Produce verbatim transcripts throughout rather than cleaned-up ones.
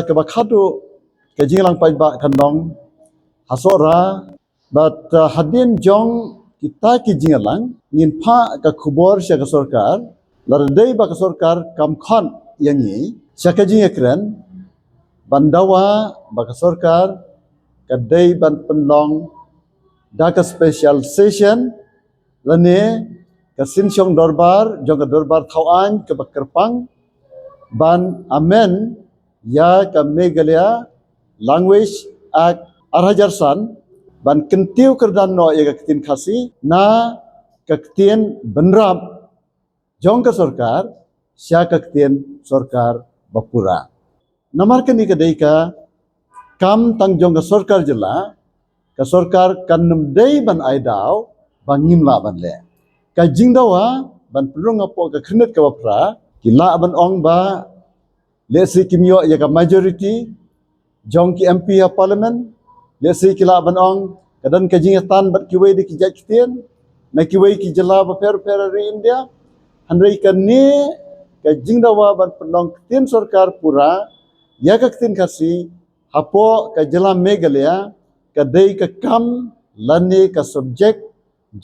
Kaba khadduh ka jingïalang paidbah kan long ha Sohra, bad hadien jong kita ki jingïalang ngin phah ka khubor sha ka sorkar, lada dei ba ka sorkar kam khot ïa ngi sha ka jingïakren, ban dawa ba ka sorkar ka dei ban pynlong da ka special session lane ka synshong dorbar jong ka dorbar thaw aiñ kaba kyrpang ban amend ïa ka Meghalaya Language Act ar hajar san, ban kyntiew kyrdan noh ïa ka ktien Khasi na ka ktien bynrap jong ka sorkar sha ka ktien sorkar bapura. Namar kane ka dei ka kam tang jong ka sorkar jylla, ka sorkar kan nym dei ban ai daw ba ngim lah ban leh. Ka jingdawa ban pynrung hapoh ka khyrnit kaba phra, ki lah ban ong ba lehse kim ïoh ïa ka majority jong ki M P ha parliament, lehse ki lah ban ong ka don ka jingïatan bad kiwei de ki jait ktien na kiwei ki jylla bapher bapher ha ri India. Hynrei kane ka jingdawa ban pynlong ktien sorkar pura ïa ka ktien Khasi hapoh ka jylla Meghalaya ka dei ka kam lane ka subject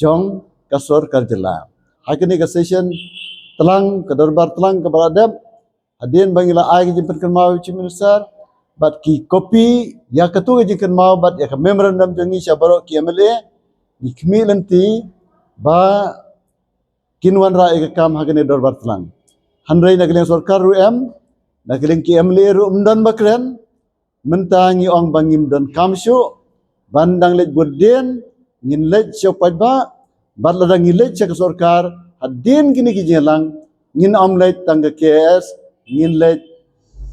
jong ka sorkar jylla. Ha kane ka session tlang, ka dorbar tlang kaba la dep, hadien ba ngi la ai ka jingpynkynmaw ïa u Chief Minister bad ki copy ïa katu ka jingkynmaw bad ïa ka memorandum jong ngi sha baroh ki M L A, ngi khmih lynti ba kin wanrah ïa ka kam ha kane dorbar tlang. Hynrei na ka liang sorkar ruh em, na ka liang ki M L A ruh ym don ba kren. Mynta ngi ong ba ngim don kam shuh ban dang leit bud dien, ngin leit sha u paidbah, bad lada ngi leit sha ka sorkar hadien kine ki jingïalang, ngin ym leit tang ka K S, ngin leit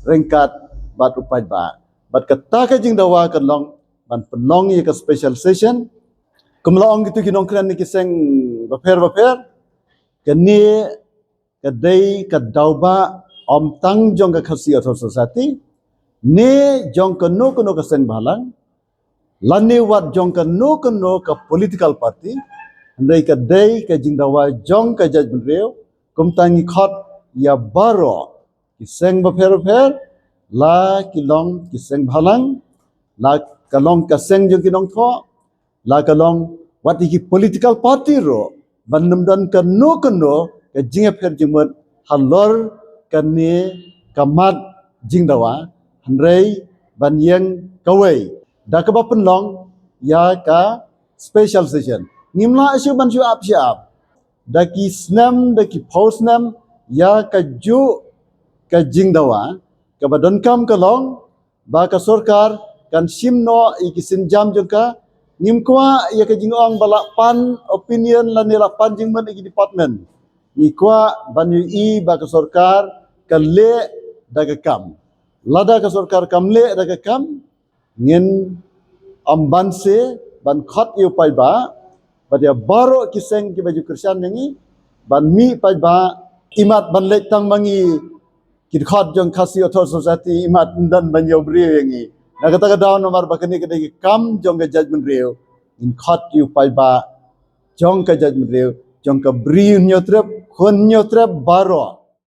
ryngkat bad u paidbah. Bad kata ka jingdawa kan long ban pynlong ïa ka special session. Kum la ong kitu ki nongkren na ki seng bapher bapher, kane ka dei ka daw ba ym tang jong ka Khasi Authors Society ne jong kano kano ka seng bhalang, lane wat jong kano kano ka political party, hynrei ka dei ka jingdawa jong ka jaitbynriew. Kumta ngi khot ïa baroh ki seng bapher bapher, la ki long ki seng bhalang, la ka long ka seng jong ki nongthoh, la ka long wat ïa ki political party ruh, ban nym don kano kano ka jingïapher jingmut halor kane ka mat jingdawa, hynrei ban ïeng kawei da kaba pynlong ïa ka special session. Ngim lah shuh ban shu ap shu ap da ki snem, da ki phew snem ïa kajuh ka jingdawa. Kaba donkam ka long ba ka sorkar kan shim noh ïa ki sienjam jong ka. Ngim kwah ïa ka jingong ba lah pan opinion lane lah pan jingmut ïa ki department. Ngi kwah ban ïohi ba ka sorkar ka leh da ka kam. Lada ka sorkar kam leh da ka kam, ngin ym banse ban khot ïa u paidbah bad ïa baroh ki seng kiba ju kyrshan ïa ngi ban mih paidbah, imat ban leit tang ma ngi ki dkhot jong Khasi Authors Society, imat ym don ban ïoh briew ïa ngi. Na kata ka daw, namar ba kane ka dei ka kam jong ka jaitbynriew, ngin khot ïa u paidbah jong ka jaitbynriew, jong ka Bri Hynñiewtrep, Khun Hynñiewtrep baroh.